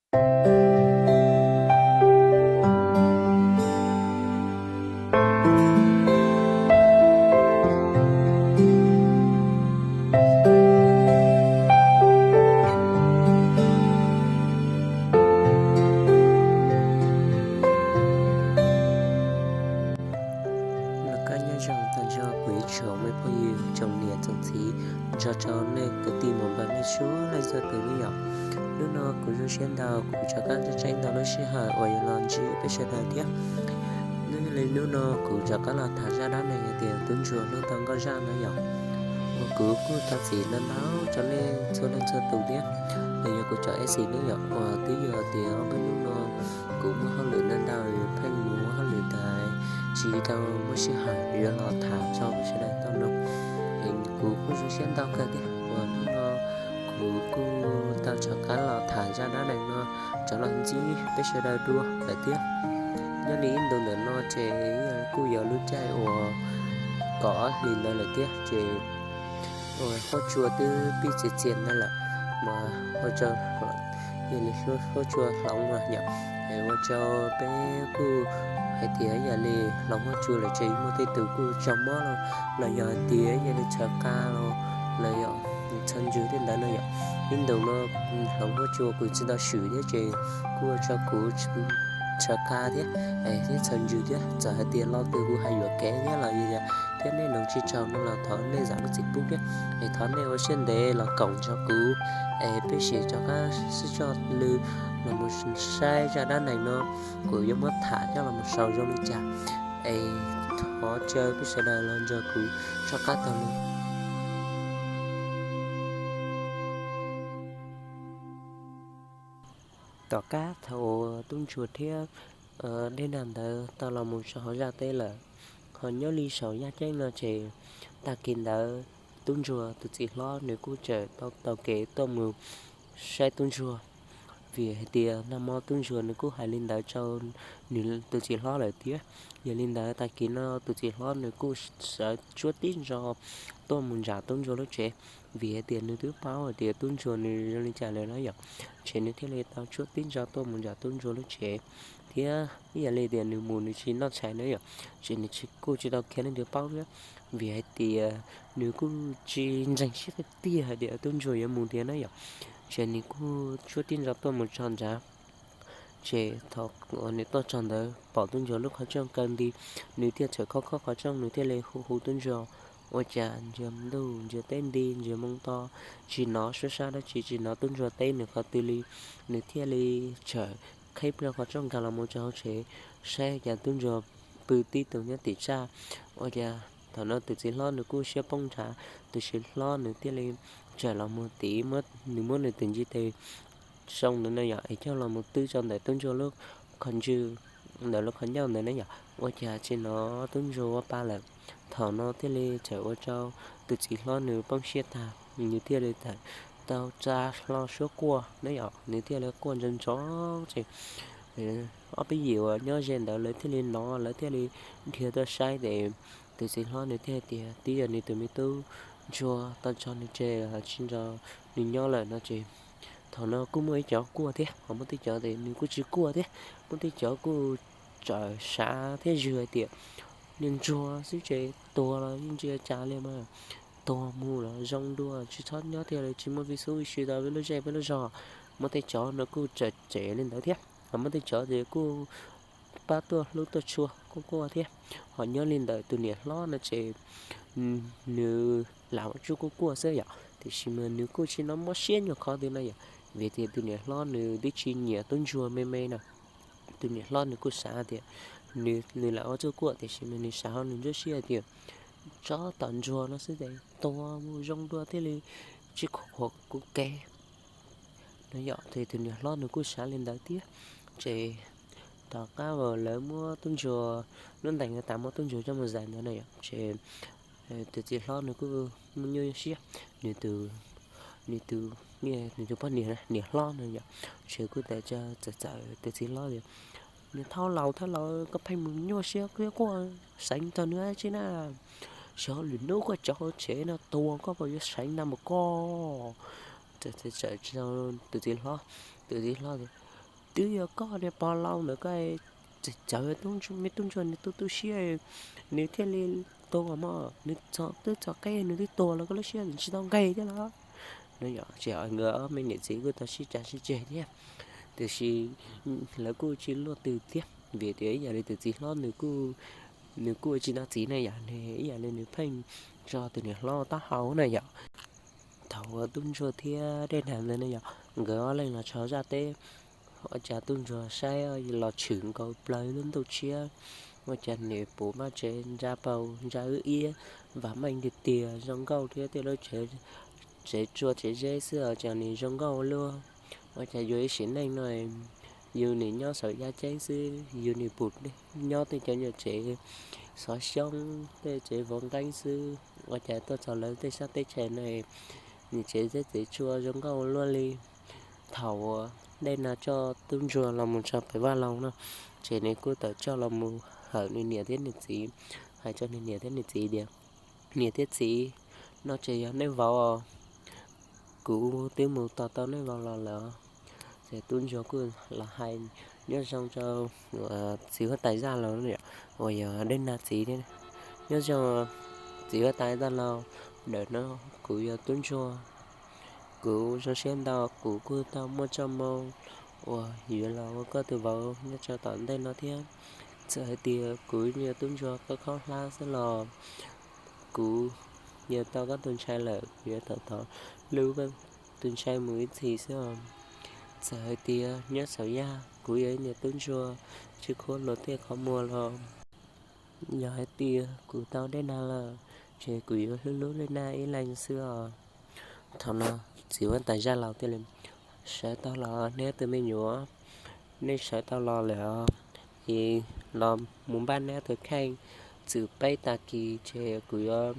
Los koj nyob zoo tag nrho kuv ib tsoom me phooj ywg tsoom niam tsoom txiv, nrog rau nej kwv tij muam npawg mej suav leej txhua tus nawb yom. Hnub no kuv zoo siab ntau kuv rov qab tseem tseem tau lub sij hawm uas yuav los ntsib peb sawv daws thiab. Hnub li hnub no kuv rov qab los tham zaj dab neeg hais tias tub ntsuag hlub tau nkauj zaj na yom. Uas kuv kuj thov txim ntau ntau rau nej txhua leej txhua tus thiab, los yog kuv cov F C nawb yom, uas twb yog tias ob peb hnub no kuv muaj hauj lwm ntau ntau, pheej mus muaj hauj lwm tas tsis tau muaj sij hawm yuav los tham rau peb sawv daws tau mloog. Es kuv kuj zoo siab ntau kawg thiab uas hnub no kuv kuj tau rov qab los tham zaj dab neeg no rov los ntsib peb sawv daws dua lawm thiab. Nyob li ib ntu ntawm no ces kuj yog lub caij uas kaum ob hlis ntawd lawm thiab ces huab cua twb pib txias txias ntawd lawm, mas ua rau, yog li huab cua hloov mas yom, es ua rau peb kuj hais tias yam li hloov huab cua lawm ces muaj tej tus kuj tsaug mob los, los yog hais tias yam li tshav qa los, los yog tshav ntsws tej ntawd no yom. Ib ntu no hloov huab cua kuv tsis tau swm thiab ces kuj ua rau kuv tshav qa thiab, es thiab tshav ntsws thiab, txawm hais tias lo twg kuv hais yuam kev thiab los yog thiab nej mloog tsis tsaug no los thov nej zam lub txim pub thiab. Es thov nej ua siab ntev los koom nrog kuv, es peb sim rov qab sib coj lw los mus saib zaj dab neeg no kuv yuav muab tham coj los mus sau zoo li cas. Es thov caw peb sawv daws los nrog kuv rov qab taug lw. Tom qab thaum uas tub ntsuag thiab dej nag ntawd tau los mus rau hauv zaj teb lawm, ho nyob li saum yaj ceeb no ces tag kis ntawd tub ntsuag tus txiv hlob nws kuj tseem tau taug kev tuaj mus saib tub ntsuag, vim hais tias nag hmo tub ntsuag nws kuj hais li ntawd rau nws tus txiv hlob lawm thiab. Yog li ntawd tag kis no tus txiv hlob nws kuj sawv tsuab tib ntso tuaj mus nram tub ntsuag lub tsev, vim hais tias nws twb paub hais tias tub ntsuag nws zoo li cas lawm na yom, ces nws thiaj li tau tsuab tib ntso tuaj mus nram tub ntsuag lub tsev, thiab ib yam li tias nws mus nws tsis noj tshais na yom, ces nws kuj tsis tau qhia leej twg paub thiab, vim hais tias nws kuj tsis ntseeg siab tiag tiag hais tias tub ntsuag yuav mus tiag na yom, ces nws kuj tsuab tib ntso tuaj mus txog nrad. Ces thaum uas nws tuaj txog ntawd pom tub ntsuag lub qhov rooj kaw nti, nws thiaj txawm khob khob qhov rooj, nws thiaj li hu hu tub ntsuag, ua cas ntsia ntuj ntsia teb nti ntsia moo to, tsis hnov suab sab dab tsi, tsis hnov tub ntsuag teb nws qhov twg li. Nws thiaj li txawm qhib plho qhov rooj nkag los mus rau hauv tsev, saib cas tub ntsuag pw tib tug nyob tim tsaj. Ua cas thaum no tus txiv hlob nws kuj siab poob nrad, tus txiv hlob nws thiaj li txawm los mus tiv, nws muab nws tus ntiv tes zoo ntawd na yom, es coj los mus twb rau ntawm tub ntsuag lub qhov ntswg, ntawm lub qhov ncauj ntawd na yom, ua cas tsis hnov tub ntsuag ua pa lawm. Thaum no thiaj li txawm ua rau tus txiv hlob nws poob siab tag, nws thiaj li txawm tau tsa hlo suab quaj na yom, nws thiaj li quaj ntsoov ntsoov ces ob peb yim uas nyob ze ntawd lawv thiaj li hnov, lawv thiaj li dhia tuaj saib ces tus txiv hlob nws thiaj tias twb yog nws tus me tub ntsuag tau tso nws tseg los tsis nrog nws nyob lawm no ces thaum no kuj muaj ib cov quaj thiab, ho muaj tej cov ces nws kuj tsis quaj thiab, muaj tej cov kuj txawm xav thiab zwg hais tias niag ntsuag xwb ces tuag los yeej tsis ua cas li mas, tuag mus los zoo dua tsis txhob nyob thiab li, tsis muaj vij xub vij si tau peb lub zej peb lub zog. Muaj tej cov no kuj txawm tseem li ntawd thiab, ho muaj tej cov ces kuj pab tuaj hlub tuaj tshua kuj quaj thiab. Ho nyob li ntawm tus niam hlob no ces nws lam ua tsuj kuj quaj xwb yom, tiam sis mas nws kuj tsis hnov mob siab nyuag qhov twg no yom, vim tias tus niam hlob nws twb tsis nyiam tub ntsuag me me no. Tus niam hlob nws kuj xav tias nws lam ua tsuj quaj tiam sis mas nws xav hauv nws ntsuab siab tias tsob tom ntsuag no xwb ces tuag mus zoo dua thiaj li tsis khuam kuv kev no yom, ces tus niam hlob nws kuj xav li ntawd thiab. Ces tom qab uas lawv muab tub ntsuag, lub ntees tas muab tub ntsuag coj mus zais ntawd na yom, ces tus txiv hlob nws kuj muaj nyuaj siab, nws tus, nws tus, nws tus poj niam, niam hlob no yom, ces kuj txawm txawm txawm tus txiv hlob tias niag thauj laus thauj laus, koj pheej mus nyuaj siab quaj quaj seev tau nws dab tsi na, xyov lwm hnub koj cov hauv tsev no tuag koj puas yuav seev ntau npaum koj. Txawm txawm tus txiv hlob, tus txiv hlob tias twb yog koj niag pog laus ntawd koj txawv tub ntsuag, me tub ntsuag nws tu tu siab, nws thiaj li tuag mog, nws twb txog qeb nws twb tuag los koj lub siab tsis tau nqig thiab los. No yog ces nkawd ob me niam txiv kuj tau sib cav sib ceg thiab, tiam sis lawv kuj tsis luaj twg thiab vim tias ib yam li tus txiv hlob nws kuj tsis nco txiv na yom, ib yam li nws pheej tso tus niam hlob taub hau na yom. Thaum uas tub ntsuag thiab dej nag ntawd ne yom, nkawd ob leeg los tshov zaj teb, ua cas tub ntsuag saib los tshwm nkaus plaws lub ntuj tshiab, ua cas nws puv maj tsev ntsa paus ntsa wb iab, vam meej tiag tiag zoo nkauj thiab tej lub tsev tsua tsev zeb xwb os, cas nws zoo nkauj ua luaj. Ua cas yus ib sim neej no yus nim nyob saum yaj ceeb xwb, yus nim pum nyob tej cov nyuag tsev xov xyoob tej tsev vov nqeeb xwb, ua cas tuaj txog lawv tej sab teb chaws no nws tsev zeb tsev tsua zoo nkauj ua luaj li. Thaum uas dej nag coj tub ntsuag los mus tso pem vaj loog no, ces nws kuj tawm coj los mus hawm nws niam thiab nws txiv, hais rau nws niam thiab nws txiv tias, niam thiab txiv, no ces yog nej vauv os, kuv twb mus tos tau nej vauv los lawm. Ces tub ntsuag kuj los hais nyob zoo rau txiv huab tais zaj laus uas yog dej nag txiv, nyob zoo txiv huab tais zaj laus, ntawm no kuv yog tub ntsuag, kuv zoo siab ntau kuv kuj tau muaj txoj moo uas yuav los ua koj tus vauv nyob rau tom ntej no thiab. Txawm hais tias kuv yog tub ntsuag koj khaub hlab xwb los kuv yog tau koj tus ntxhais lawm, kuv yuav thov thov hlub koj tus ntxhais mus ib txhis xwb os. Txawm hais tias nyob saum yaj kuv yog ib niag tub ntsuag tsis khuab luag tej qhov muag los, yog hais tias kuv tau dej nag lawm, ces kuv yuav hlub hlub dej nag ib leeg xwb os. Thaum no txiv huab tais zaj laus thiaj li, sawv tau los neb tus me nyuam, nej sawv tau los lawm os, es los mus npaj neb tus kheej, txwm peb tag kis ces kuv yuav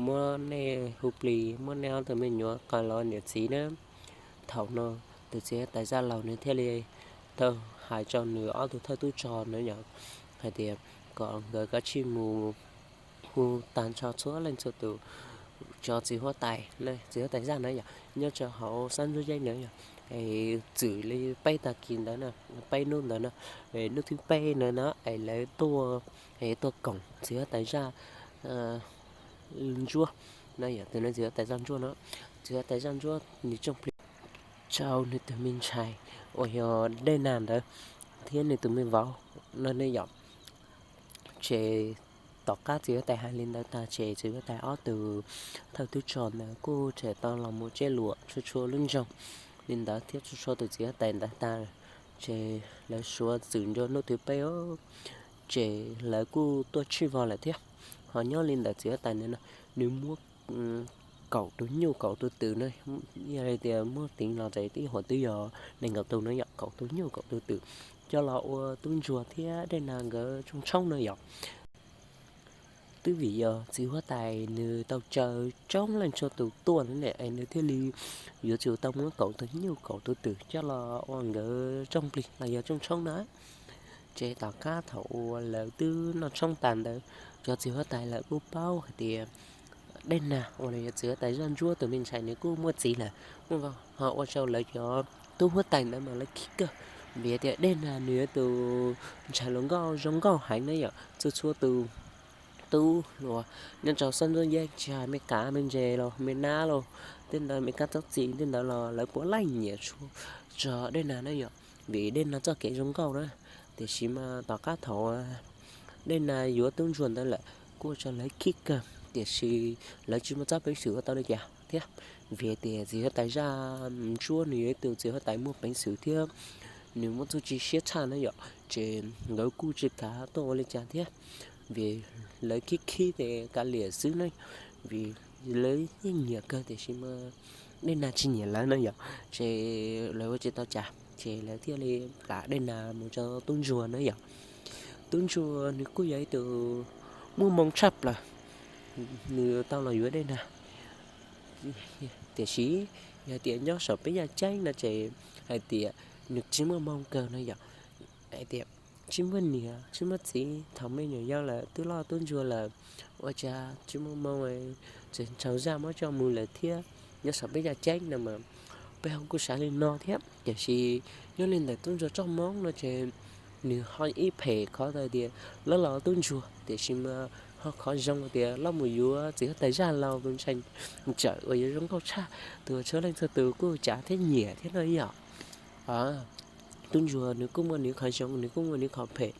muab nej hu plis, muab neb ob tus me nyuam qaws los niam txiv na. Thaum no tus txiv huab tais zaj laus nws thiaj li tau hais rau nws ob tug thawj tub rog na yom, hais tias kom nkawd kav tsij mus hu tag nrho txhua leej txhua tus, tso txiv huab tais, txiv huab tais zaj na yom, nyob rau hauv xab ntsuab yeeb na yom, es txwm li peb tag kis ntawd na, peb hnub ntawd na, hnub thib peb ntawd na es lawv tuaj, es tuaj koom txiv huab tais zaj ntsuab na yom, tus no txiv huab tais zaj ntsuab no, txiv huab tais zaj ntsuab nws tsooj plig rau nws tus me ntxhais uas yog dej nag ntawd thiab nws tus me vauv no ne yom. Ces tom qab txiv huab tais hais li ntawd tag ces txiv huab tais ob tus thawj tub rog ntawd kuj tseem tau los mus tseb luam txhua txhua lub nroog li ntawd thiab txhua txhua tus txiv huab tais ntawd tag, ces lawv suav txwm nrua hnub thib peb, ces lawv kuj tuaj tshij vog lawm thiab. Ho nyob li ntawd txiv huab tais ntawd no, nws muab kaum tus nyuj kaum tus twm na, yog hais tias muab teev los ces ib huam twb yog nees nkaum tus na yom, kaum tus nyuj kaum tus twm coj los ua tub ntsuag thiab dej nag nkawd rooj tshoob na yom. Twb vim yog txiv huab tais nws tau caw coob leej txhua tus tuaj na es nws thiaj li yuav tsum tau muab kaum tus nyuj kaum tus twm coj los ua nkawd rooj plig los yog rooj tshoob na. Ces tom qab thaum uas lawv twb noj tshoob tas ntawd, cov txiv huab tais lawv kuj paub hais tias dej nag uas los yog txiv huab tais zaj ntsuab tus me ntxhais nws kuj muaj txiv lawm, muaj vauv, ho ua rau lawv cov tub huab tais ntawd mas lawv khib kawg, vim tias dej nag nws yog tus ntxhais hluas nkauj zoo nkauj heev na yom, txhua txhua tus tub hluas nyob rau xab ntsuab yeeb tsis hais me kav me ntses los me nab los tej ntawd, me kab txob txi tej ntawd los lawv puav leej nyiam tshua rog dej nag na yom, vim dej nag txoj kev zoo nkauj na. Tiam sis mas tom qab thaum dej nag yuav tub ntsuag ntawd lawm kuj ua rau lawv khib kawg, tiam sis lawv tsis muaj txoj peev xwm ua tau li cas thiab, vim tias txiv huab tais zaj ntsuab nws yog ib tug txiv huab tais muaj peev xwm thiab nws muaj txuj ci siab tshaj na yom, ces nkawd kuj tsis kav tuaj ua li cas thiab, vim lawv khib khib ces kav liam xwb ne, vim lawv yeej nyiam kawg tiam sis mas dej nag tsis nyiam lawv na yom, ces lawv ua tsis tau cas ces lawv thiaj li plam dej nag mus rau tub ntsuag na yom. Tub ntsuag nws kuj yog ib tug muaj moo tshaj plaws, nws tau los yuav dej nag, tiam sis yog tias nyob saum peb yaj ceeb no ces hais tias nws tsis muaj moo kawg no yom, hais tias tsis muaj niam tsis muaj txiv, thaum me nyuam yaus lawm twb loj tub ntsuag lawm, ua cas tsis muaj moo, tseem ntshaus zaj muab coj mus lawm thiab. Nyob saum peb yaj ceeb no mas Peb ho kuj xav li no thiab, tiam sis nyob li ntawm tub ntsuag txoj hmoo no ces nws ho ib phem qhov tias loj los tub ntsuag, tiam sis mas ho qhov zoo tias los mus yuav txiv huab tais zaj laus tus ntxhais ntxawm uas yuav zoo nkauj tshaj, tus uas txhua leej txhua tus kuj cav thiab nyiam thiab no yom. Tub ntsuag nws kuj muaj nws qhov zoo, nws kuj muaj nws qhov phem.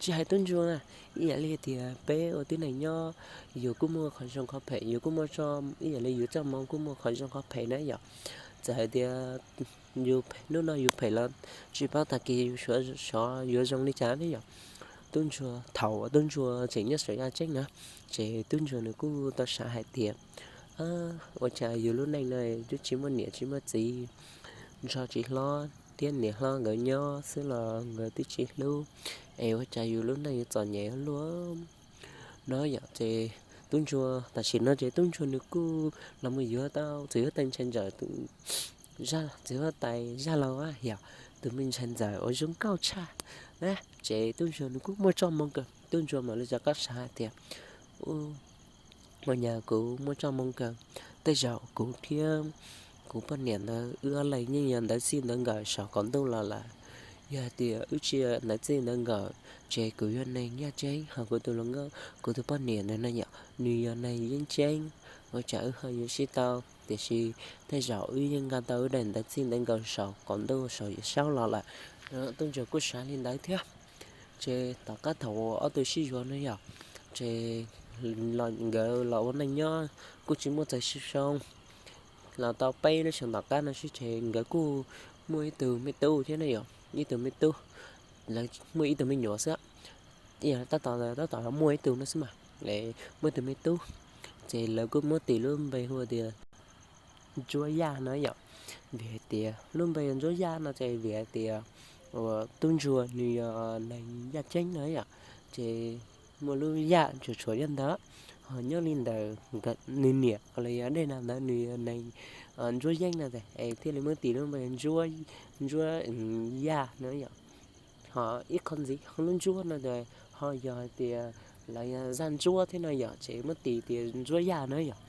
Tsis hais tub ntsuag na, ib yam li tias peb ua tib neeg nyob, yus kuj muaj qhov zoo qhov phem, yus kuj muaj, ib yam li yus txoj hmoo kuj muaj qhov zoo qhov phem na yom. Txawm hais tias yus, hnub no yus phem los tsis paub tag kis yus sov yuav zoo li cas ne yom. Tub ntsuag, thaum uas tub ntsuag tseem nyob saum yaj ceeb na, ces tub ntsuag nws kuj tau xav hais tias, ua cas yus lub neej no twb tsis muaj niam tsis muaj txiv, ntsho tsis hlob thiab niam hlob nkawd nyob xwb los nkawd twb tsis hlub, es ua cas yus lub neej yuav txom nyem ua luaj no yom. Ces tub ntsuag tam sim no ces tub ntsuag nws kuj los mus yuav tau txiv huab tais ntxhais ntxawm tus, txiv huab tais zaj laus yom, tus me ntxhais ntxawm uas zoo nkauj tshaj na. Ces tub ntsuag nws kuj muaj txoj hmoo kawg, tub ntsuag mam li rov qab xav hais tias, ua cas kuv muaj txoj hmoo kawg, tej zaum kuv thiab kuv poj niam ntawd wb ob leeg yeej yog ntawv txij ntawv nkawm saum qaum ntuj los lawm. Yog hais tias wb tsis yog ntawv txij ntawv nkawm, ces kuv yog neeg yaj ceeb, ho kuv tus hluas nkauj, kuv tus poj niam ntawd no yom, nws yog neeg yeeb ceeb, ua cas wb ho yuav sib tau? Tiam sis tej zaum wb yeej nqa tau wb daim ntawv txij ntawv nkawm saum qaum ntuj saum yawm saub los lawm. Tub ntsuag kuj xav li ntawd thiab. Ces tom qab thaum uas ob tug sib yuav no yom, ces nkawd los ua neej nyob kuj tsis muaj txaus siab zoo. Los tau peb lub xyoos tom qab no xwb ces nkawd kuj muaj ib tug me tub thiab ne yom, ib tug me tub, lawv muaj ib tug me nyuam xwb. Ib yam tab tom, tab tom muaj ib tug no xwb mas, muaj ib tug me tub, ces lawv kuj muab tis lub npe hu tias Ntsuab Yaj no yom. Vim hais tias lub npe Ntsuab Yaj no ces vim hais tias uas tub ntsuag nws yog neeg yaj ceeb no yom, ces muaj lub yaj tsuas tshuav yaj ntawd. Ho nyob li ntawd nws niam los yog Dej Nas ntawd nws yog neeg Ntsuab Yeeb no es thiaj li muab tis lub npe Ntsuab, Ntsuab Yaj no yom. Ho ib qho ntxiv ho lub Ntsuab no ces ho yog hais tias lawv yog Zaj Ntsuab thiab no yom, ces muab tis tias Ntsuab Yaj no yom.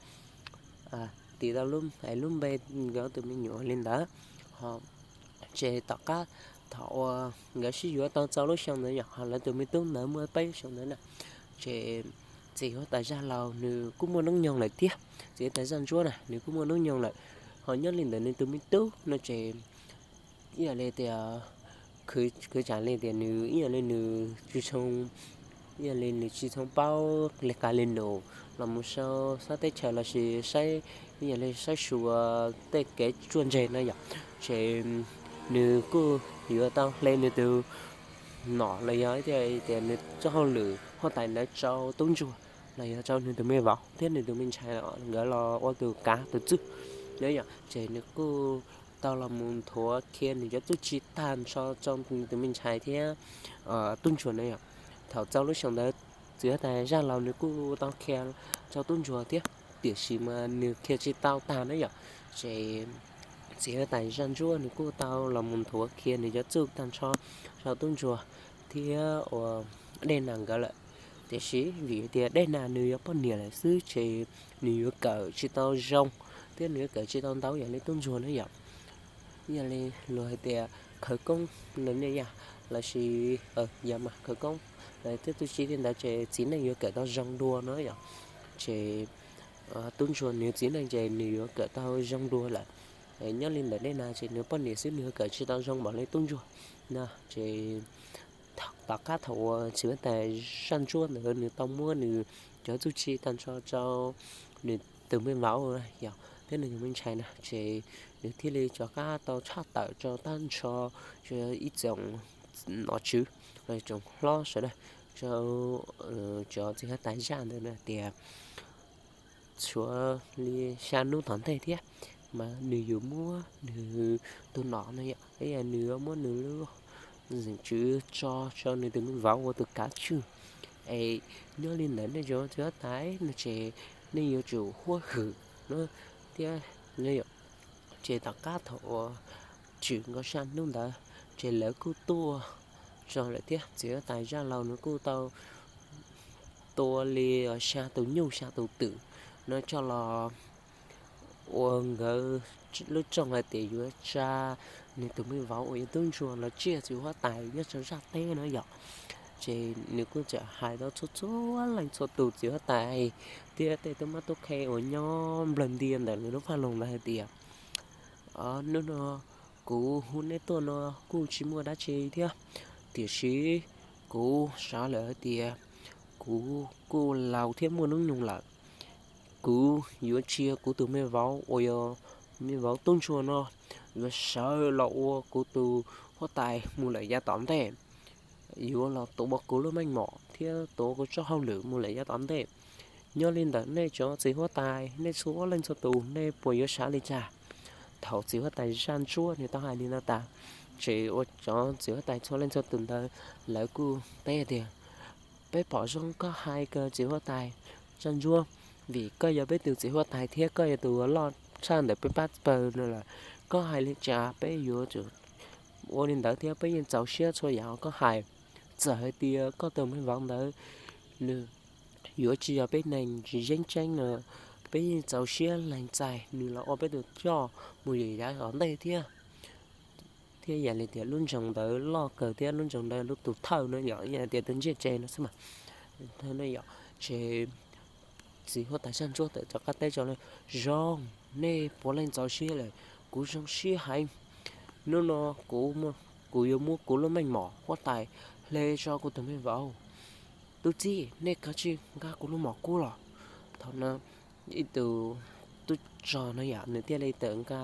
Tis tau lub npe nkawd tus me nyuam li ntawd. Ho ces tom qab thaum uas nkawd sib yuav tau txog lub xyoo ntawd yom, ho lawv tus me tub ntawd muaj peb lub xyoo ntawd na, ces txiv huab tais Zaj Laus nws kuj muaj hnub nyoog lawm thiab. Txiv huab tais Zaj Ntsuab na nws kuj muaj hnub nyoog lawm. Ho nyob li ntawd nws tus me tub no ces ib yam li tias, khwv tsam li tias nws ib yam li nws tsis tshoo, ib yam li nws tsis tshoo paub li qas li nus los mus sau sab teb chaws lossis saib, ib yam li saib xyuas tej kev tsuaj ntse no yom, ces nws kuj yuav tau hle nws tus nom los yog tias nws txoj hauj lwm huab tais ntawd rau tub ntsuag los yog rau nws tus me vauv thiab nws tus me ntxhais nkawd los ua tus kav tus txwj no yom. Ces nws kuj tau los mus nthuav khiav nws cov txuj ci tag nrho rau nws tus me ntxhais thiab tub ntsuag na yom. Thaum txog lub xyoo ntawd txiv huab tais Zaj Laus nws kuj tau khiav rau tub ntsuag thiab, tiam sis mas nws khiav tsis tau tag na yom. Ces txiv huab tais Zaj Ntsuab nws kuj tau los mus nthuav khiav nws cov txuj tag nrho rau tub ntsuag thiab uas Dej Nas nkawd lawm. Tiam sis vim tias Dej Nas nws yog poj niam lawm xwb ces nws yuav kawm tsis tau zoo thiab nws yuav kawm tsis tau ntau yam li tub ntsuag na yom. Yog li luag hais tias khawv koob no ne yom, lossis yog mas khawv koob los thiab txuj ci li ntawd ces txiv neej yuav kawm tau zoo dua no yom. Ces tub ntsuag nws txiv neej ces nws yuav kawm tau zoo dua lawm. Nyob li ntawm Dej Nas ces nws poj niam xwb nws yuav kawm tsis tau zoo npaum li tub ntsuag no ces tom qab thaum uas txiv huab tais Zaj Ntsuab ntawd nws tau muab nws cov txuj ci tag nrho rau nws tus me vauv yom thiab nws tus me ntxhais na ces nws thiaj li rov qab tau tshaj tawm rau tag nrho ib tsoom nom tswv los tsoom hlob sawv daws rau cov txiv huab tais Zaj ntawd na tias tshuav li xya hnub tom ntej thiab mas nws yuav muab nws tus nom no yom, ib yam nws yuav muab nws lub zeem tswv tso rau nws tus me vauv ua tus kav tswj. Es nyob li ntawd nej cov txiv huab tais no ces nej yuav tsum huab hwm no thiab. Ces tom qab thaum uas tshwm nkaus xya hnub ntawd ces lawv kuj tuaj txog lawm thiab txiv huab tais Zaj Laus nws kuj tau tua li xya tus nyuj xya tus twm no coj los uas nkawd lub rooj hais tias yuav tsa nws tus me vauv uas yog tub ntsuag los tsiaj txiv huab tais nyob rau zaj teb no yom. Ces nws kuj txawm hais rau txhua txhua leej txhua tus txiv huab tais thiab tej tub mab tub qhe uas nyob nplawg ntias ntawm nws lub vaj loog ntawd hais tias, hnub no kuv hu neb tuaj no kuj tsis muaj dab tsi thiab, tiam sis kuv xav lawm hais tias kuv kuj laus thiab muaj hnub nyoog lawm, kuv yuav tsia kuv tus me vauv uas yog me vauv tub ntsuag no yuav sawv los ua kuv tus huab tais mus lawm yav tom ntej, yuav los tuav kuv lub meej mom thiab tuav kuv txoj hauj lwm mus lawm yav tom ntej. Nyob li ntawm nej cov txiv huab tais, nej txhua leej txhua tus, nej puas yuav xav li cas? Thaum txiv huab tais Zaj Ntsuab nws tau hais li no tas, ces ua cov txiv huab tais txhua leej txhua tus ntawd lawv kuj teb tias, peb pom zoo koj hais kawg txiv huab tais Zaj Ntsuab, vim koj yog peb tus txiv huab tais thiab koj yog tus loj tshaj ntawm peb pab pawg no lawm. Koj hais li cas peb yuav tsum ua li ntawd thiab peb yeej txaus siab txhua yam koj hais. Txawm hais tias koj tus me vauv ntawd nws yuav tsis yog peb neeg tsis yeeb tseeb no, peb yeej txaus siab lees txais nws los ua peb tus coj mus lawm yav tom ntej thiab. Thiab yam li tias lub nroog ntawd loj kawg thiab lub nroog ntawd lub tus thawj no yom, yam li tias tus ntsiab tsev no xwb mas, no yom, ces txiv huab tais Zaj Ntsuab txawm rov qab teb rau lawv, zoo, nej puav leej txaus siab lawm, kuv zoo siab heev. Hnub no kuv, kuv yuav muab kuv lub meej mom huab tais hle rau kuv tus me vauv. Tub txib, nej kav tsij nqa kuv lub mom kub los. Thaum no ib tus tub rog no yom, nws thiaj li tawm nqa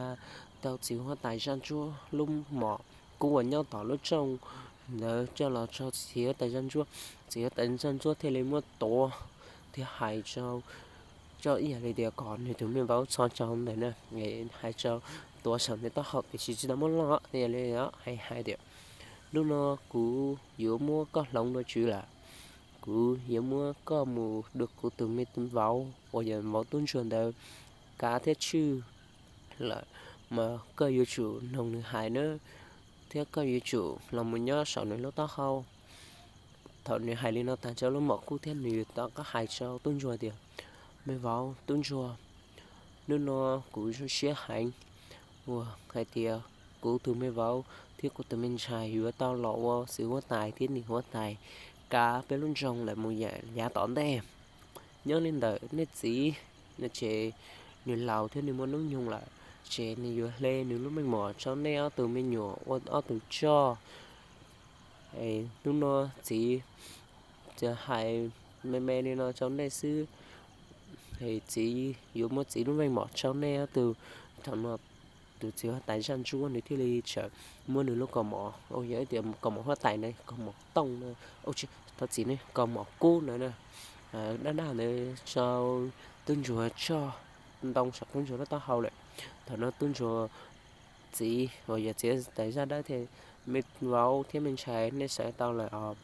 tau txiv huab tais Zaj Ntsuab lub mom kub uas nyob tom lub rooj ntawd coj los rau txiv huab tais Zaj Ntsuab. Txiv huab tais Zaj Ntsuab thiaj li muab tuav thiab hais rau, coj ib yam li tias kom nws tus me vauv txhob tso ntawm na, hais rau, tuav saum nws taub hau tiam sis tsis tau muab loj, yam li hais hais tias, hnub no kuv yuav muab koj hloov dua tswv lawm, kuv yuav muab koj mus dua kuv tus me vauv uas yog vauv tub ntsuag ntawd kav thiab tswj lawm, mas koj yuav tsum mloog nws hais na, thiab koj yuav tsum los mus nyob saum nws lub taub hau. Thaum nws hais li no tag rau lub mom kub thiab nws rov qab hais rau tub ntsuag tias, me vauv tub ntsuag, hnub no kuv zoo siab heev uas hais tias kuv tus me vauv thiab kuv tus me ntxhais yuav tau los ua txiv huab tais thiab niam huab tais kav peb lub nroog lawm mus yav tom ntej. Nyob li ntawm nej txiv no ces nws laus thiab nws muaj hnub nyoog lawm, ces nws yuav hle nws lub meej mom rau nej ob tug me nyuam ua ob tug coj. Hnub no txiv hais me me li no rau nej xwb, txiv yuav muab txiv lub meej mom rau nej ob tug. Thaum no tus txiv huab tais Zaj Ntsuab nws thiaj li txawm muab nws lub kaus mom, yog ib tias kaus mom huab tais na, kaus mom tooj na, thov txim ne, kaus mom kub na, dab dab ntawd rau tub ntsuag tso ntoo saum tub ntsuag lub taub hau lawm. Thaum no tub ntsuag txiv uas yog txiv huab tais Zaj Dawb thiaj, me vauv thiab me ntxhais nej sawv tau lawm os.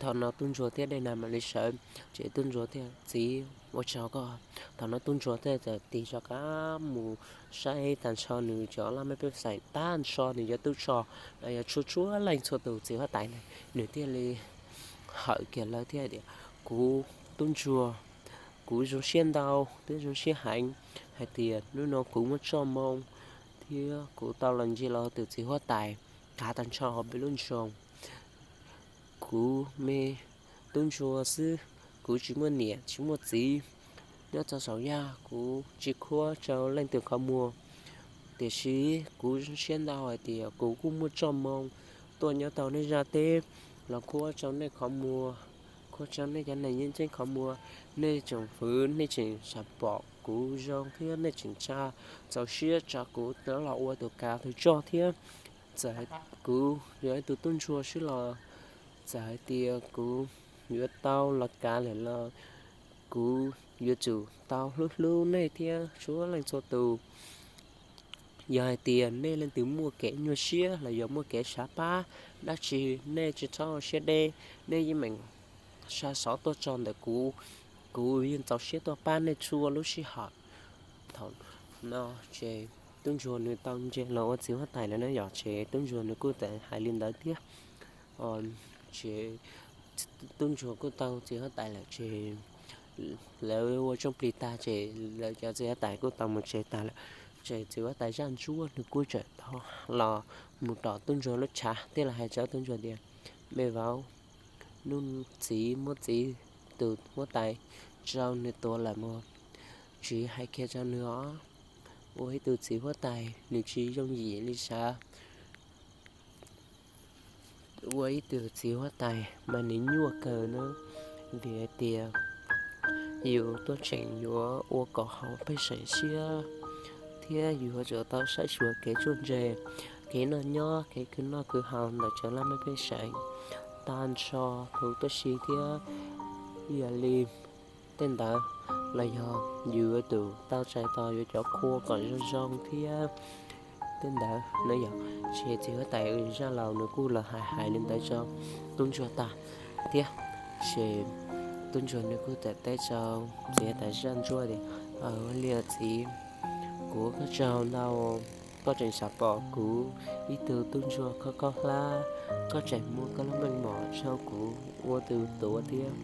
Thaum no tub ntsuag thiab Dej Nag mam li sawv, ces tub ntsuag thiaj, txiv ua tsaug koj. Thaum no tub ntsuag thiaj txawm tig rov qab mus saib tag nrho nws cov laj mej pej xeem tag nrho nws cov tub rog los yog txhua txhua leej txhua tus txiv huab tais na, nws thiaj li hawm kiag lawv thiab tias, kuv tub ntsuag, kuv zoo siab ntau thiab zoo siab heev hais tias hnub no kuv muaj txoj moo thiab kuv tau los ntsia los tus txiv huab tais kav tag nrho hauv peb lub nroog. Kuv me tub ntsuag xwb, kuv tsis muaj niam tsis muaj txiv. Nyob rau saum yaj kuv tsis qhuab rau leej twg qhov muag, tiam sis kuv zoo siab ntau hais tias kuv kuj muaj txoj moo tuaj nyob tau nej zaj teb los qhuab rau nej qhov muag, qhuab rau nej cov neeg yeeb ceeb qhov muag. Nej tseem hwv, nej tseem xav pom kuv zoo thiab nej tseem tsa, txaus siab tsa kuv los ua tus kav tus coj thiab. Txawm kuv yog ib tug tub ntsuag xwb los, txawm hais tias kuv yuav tau los kav lawm los kuv yuav tsum tau hlub hlub nej thiab txhua leej txhua tus. Yog hais tias nej leej twg muaj kev nyuaj siab los yog muaj kev xav pab dab tsi, nej tsis txhob ua siab deb, nej yeej meem xa xov tuaj tso ntawm kuv, kuv yeej txaus siab tuaj pab nej txhua lub sij hawm. Thaum no ces tub ntsuag nws tau ntsia los ua txiv huab tais lawm na yom, ces tub ntsuag nws kuj tau hais li ntawd thiab. Ces tub ntsuag kuj tau txiv huab tais lawm ces lawv ua tsooj plig tag ces lawv cov txiv huab tais kuj tau mus tsev tag lawm. Ces txiv huab tais zaj ntsuab nws kuj txawm tau los mus tom tub ntsuag lub tshav thiab los hais rau tub ntsuag tias, me vauv, hnub txiv muab txiv tus huab tais rau nws tuav lawm mas tsis hais kiag rau nws os. Ua ib tug txiv huab tais nws tsis yooj yim li sav. Ua ib tug txiv huab tais mas nws nyuaj kawg na, vim hais tias yus tuaj tseem yuav ua kom haum pej xeem siab thiab yuav tsum tau saib xyuas kev txuj ntse, kev noj nyob, kev khwv noj khwv haus ntawm cov laj mej pej xeem tag nrho huv tib si thiab. Yog li tej ntawd los yog yus yuav tsum tau txais tos yuav cov qhua kom zoo zoo thiab tej ntawd no yom. Ces txiv huab tais zaj laus nws kuj los hais hais li ntawd rau tub ntsuag tag thiab. Ces tub ntsuag nws kuj txawm teb rau txiv huab tais zaj ntsuab tias, ua li txiv, kuv ua koj tsaug ntau, koj tseem xav pom kuv ib tug tub ntsuag koj koj hlab, koj tseem muab koj lub meej mom rau kuv ua tus tuav thiab.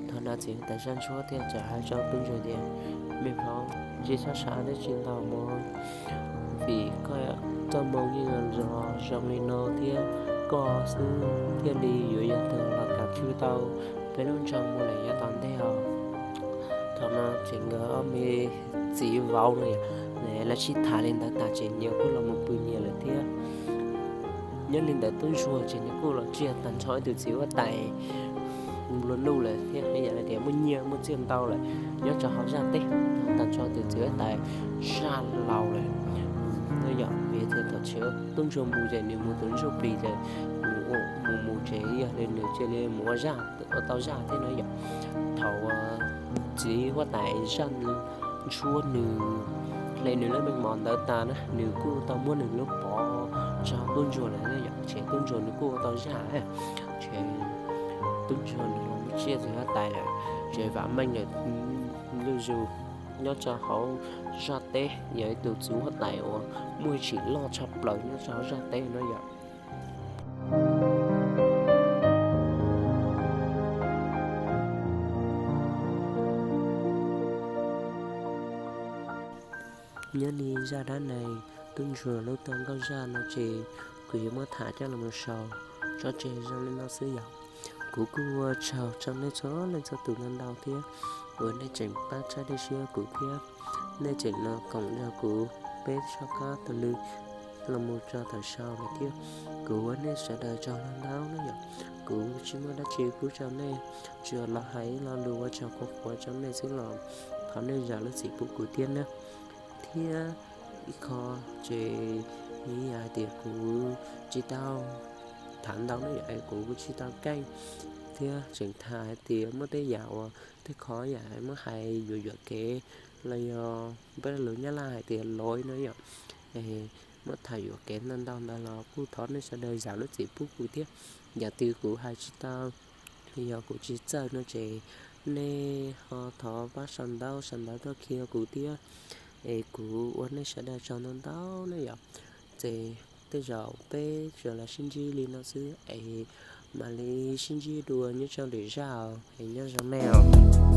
Thaum no txiv huab tais zaj ntsuab thiaj txawm hais rau tub ntsuag tias, me vauv, tsis txhob xav dab tsi ntau mog, vim koj txoj moo yeej los zoo li no thiab, koj xwb thiaj li yuav yog tus los kav tswj tau peb lub nroog mus lawm yav tom ntej os. Thaum no ces nkawd ob me txiv vauv no lawv sib tham li ntawd tas ces nyias kuj los mus pw nyias lawm thiab. Nyob li ntawd tub ntsuag ces nws kuj los tsiaj tag nrho ib tug txiv huab tais nplua nuj lawm thiab, yam li tias muaj nyiaj muaj txiaj ntau lawm nyob rau hauv zaj teb, tag nrho tus txiv huab tais zaj laus lawm. No yog vim tias thaum tub ntsuag mus ces nws mus tus ntsuj plig ces mus mus mus ces yog li nws cia li mus ua zaj ua tau zaj thiab no yom. Thaum txiv huab tais zaj ntsuab nws hle nws lub meej mom ntawd tas na, nws kuj tau muab nws lub pov rau tub ntsuag lawm yom, ces tub ntsuag nws kuj ua tau zaj. Ces tub ntsuag nws los mus tsiaj txiv huab tais lawm, ces vam meej lawm zuj zus. Nyob rau hauv zaj teb yog ib tug txiv huab tais uas muaj tsim loj tshaj plaws nyob rau hauv zaj teb no yom. Nyob li zaj dab neeg tub ntsuag lub toj nkauj zaj no ces kuv yuav muab tham coj los sau tso tseg zoo li no xwb yom. Kuv kuj ua tsaug rau nej txhua leej txhua tus ntau ntau thiab uas nej tseem pab txhawb siab kuv thiab nej tseem los koom nrog kuv peb soj qab taug lw los mus txog thaum xaus lawm thiab. Kuv ua nej sawv daws tsaug ntau ntau na yom. Kuv tsis muaj dab tsi pub rau nej, tsuas los hais ib lo lus ua tsaug qhuav qhuav rau nej xwb los thov nej zam lub txim pub kuv thiab na. Thiab ib qho ces yog hais tias kuv tsis tau tham ntau na yom, kuv tsis tau keej thiab tseem tham hais tias muaj tej yam uas tej qho yam muab hais yuam yuam kev los yog peb lus Nyab Laj hais tias lov no yom. Muab tham yuam kev ntau ntau ntawd los kuj thov nej sawv daws zam lub txim pub kuv thiab. Yam twg kuv hais tsis tau los yog kuv tsis txawj no ces nej ho thov pab sau ntawv sau ntawv tuaj qhia kuv thiab. Es kuv ua nej sawv daws tsaug ntau ntau na yom. Ces tej zaum peb tsuas los sib ntsib li no xwb es mam li sib ntsib dua nyob rau lwm zaj es nyob zoo nej os.